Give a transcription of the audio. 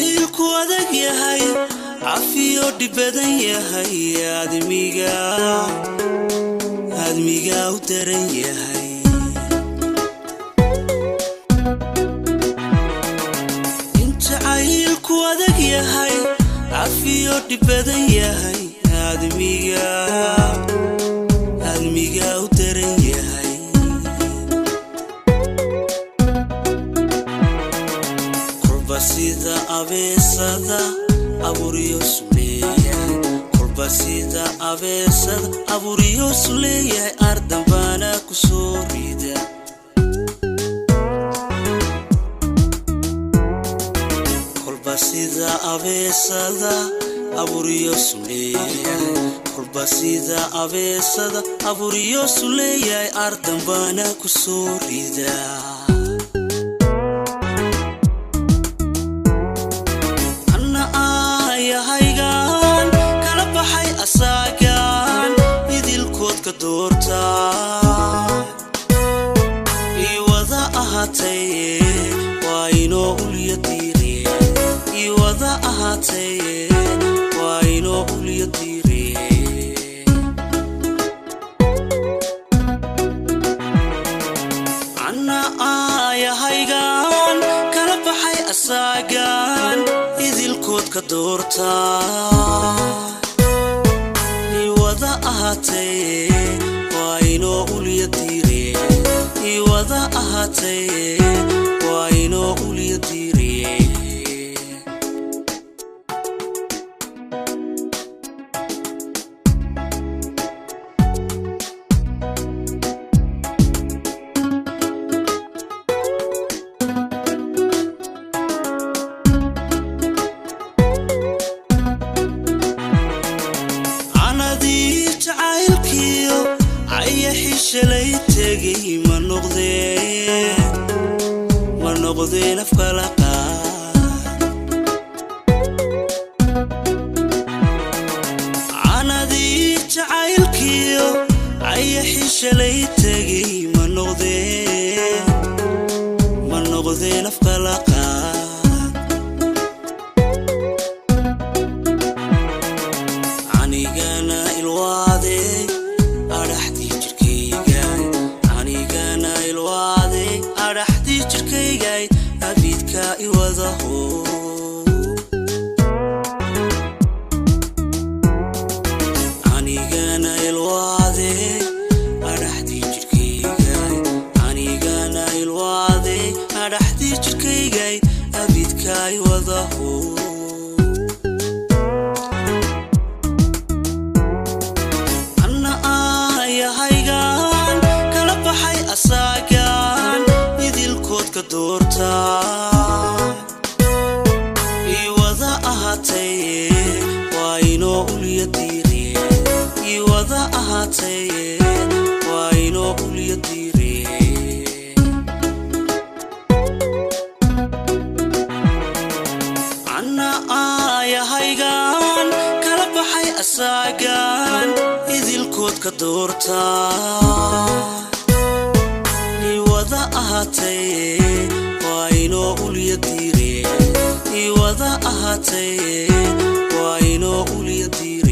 Jacaylku adag yahay, cafiyo dhib badan yahay, admiga admiga u daran yahay. In jacaylku adag yahay, cafiyo dhib badan yahay, admiga admiga u daran yahay. Kolba sida abeesada abuuriyoosu leeyahay, kolba sida abeesada abuuriyoosu leeyahay, ardan baana ku soo rida. Kolba sida abeesada abuuriyoosu leeyahay, kolba sida abeesada abuuriyoosu leeyahay, ardan baana ku soo rida. Anna aayahaygan kala baxay asaagan idilkood ka doortaa ii wada ahaataye, waa inoo ulya diire. Ii wada ahaataye, waa inoo ulya diire. Anna aayahaygan kala baxay asaagan idilkood ka doortaa ii wada ahaataye, waa inoo ulya diire. Ii wada ahaataye, waa inoo ulya diire. Canadii jacaylkiyo cayaxi shalay tegay ma noqdeen, ma noqdeen afkala qaad. Canadii jacaylkiyo cayaxi shalay tegay ma noqdeen, ma noqdeen afkala qaad. Anigana ilwaade adhaxdii jirkaygay, anigana ilwaade adhaxdii jirkaygay, abidka iwadaho. Anigana ilwaade adhaxdii jirkaygay, anigana ilwaade adhaxdii jirkaygay, abidka iwadaho. Anna aayahaygan kala baxay asaagan idilkood ka doortaa ii wada ahaataye, waa inoo ulya diire. Ii wada ahaataye, waa inoo ulya diire. Anna aayahaygan kala baxay asaagan idilkood ka doortaa ii wada ahaataye, waa inoo ulya diire. Ii wada ahaataye, waa inoo ulya diire.